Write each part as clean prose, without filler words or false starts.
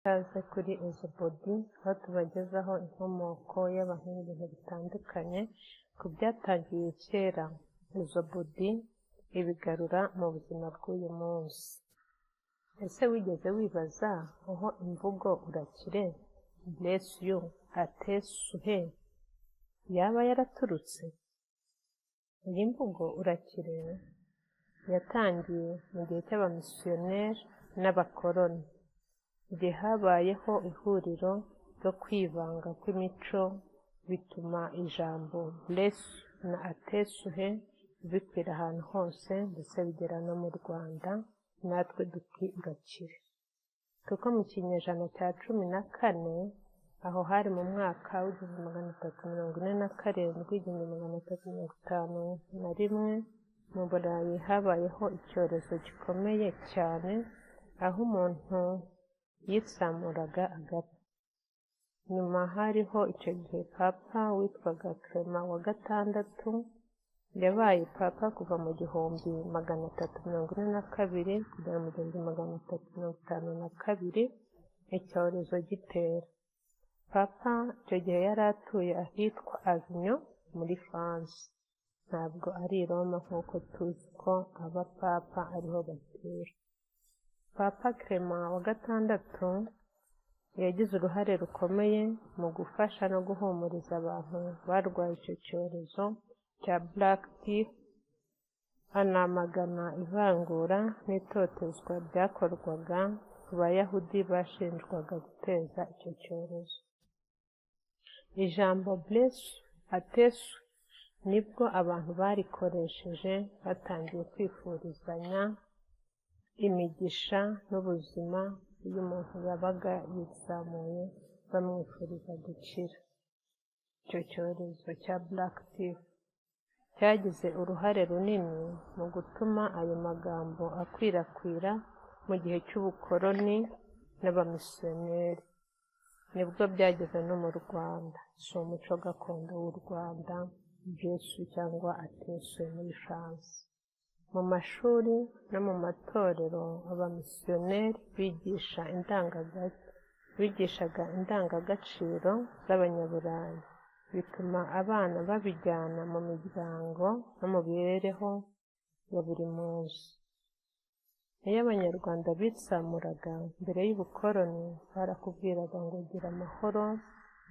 Ikaze kuri Ezobody, aho tubagezaho inkomoko y'abantu n'ibintu bitandukanye ku byatangiye kera. Ezobody ibigarura mu buzima bw'uyu munsi. Ese wigeze wibaza aho imvugo "urakire", "bless you", "atesuhe" yaba yaraturutse? Iyi mvugo "urakire" yatangiye mu gihe cy'abamisiyoneri n'abakoloni, igihe habayeho ihuriro ryo kwivanga kw'imico, bituma ijambo "bless you" na "atesuhe" bikwira ahantu hose, ndetse bigera no mu Rwanda, natwe duti "urakire". Kuko mu kinyejana cya 14, aho hari mu mwaka w'1347, 1351, mu Burayi habayeho icyorezo gikomeye cyane, aho umuntu yitsamuraga agapfa. Nyuma hariho icyo gihe Papa witwaga Clement wa gatandatu, yabaye Papa kuva mu 1342 kugera mu 1352, icyorezo gitera. Papa icyo gihe yari atuye ahitwa Avignon muri France, ntabwo ari i Roma nk'uko tuzi ko abapapa ariho batura. Papa Clement wa gatandatu yagize uruhare rukomeye mu gufasha no guhumuriza abantu barwaye icyo cyorezo cya Black Death, anamagana ivangura n'itotezwa byakorwaga ku Bayahudi bashinjwaga guteza icyo cyorezo. Ijambo "bless you", "atesu" nibwo abantu barikoresheje batangiye kwifurizanya imigisha n'ubuzima, iyo umuntu yabaga yitsamuye bamwifuriza gukira. Icyo cyorezo cya Black Death cyagize uruhare runini mu gutuma ayo magambo akwirakwira mu gihe cy'ubukoloni n'abamisiyoneri. Nibwo byageze no mu Rwanda. Si umuco gakondo w'u Rwanda "bless you" cyangwa "atesuhe" muri France. Mu mashuri no mu matorero, abamisiyoneri bigishaga indangagaciro z'Abanyaburayi, bituma abana babijyana mu miryango no mu mibereho ya buri munsi. Iyo Abanyarwanda bitsamuraga mbere y'ubukoloni, barakubwiraga ngo "gira amahoro",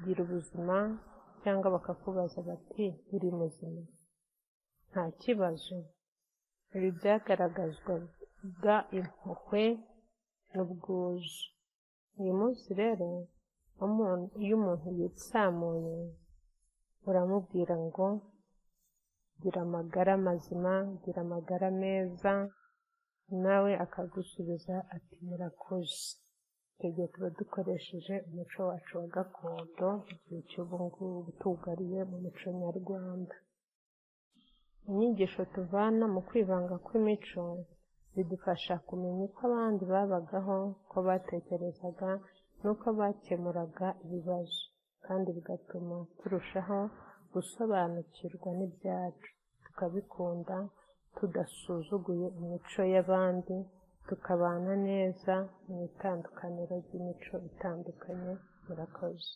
"gira ubuzima", cyangwa bakakubaza bati "uri muzima? Nta kibazo?" Ibi byagaragazwaga impuhwe n'ubwuzu. Uyu munsi rero, iyo umuntu yitsamuye, uramubwira ngo "gira amagara mazima", "gira amagara meza", nawe akagusubiza ati "murakoze". Icyo gihe tuba dukoresheje umuco wacu wa gakondo, igihe cy'ubu ngubu tuwugaruye mu muco nyarwanda. Inyigisho tuvana mu kwivanga kw'imico bidufasha kumenya uko abandi babagaho, uko batekerezaga n'uko bakemuraga ibibazo, kandi bigatuma turushaho gusobanukirwa n'ibyacu, tukabikunda tudasuzuguye imico y'abandi, tukabana neza mu itandukaniro ry'imico itandukanye. Murakoze.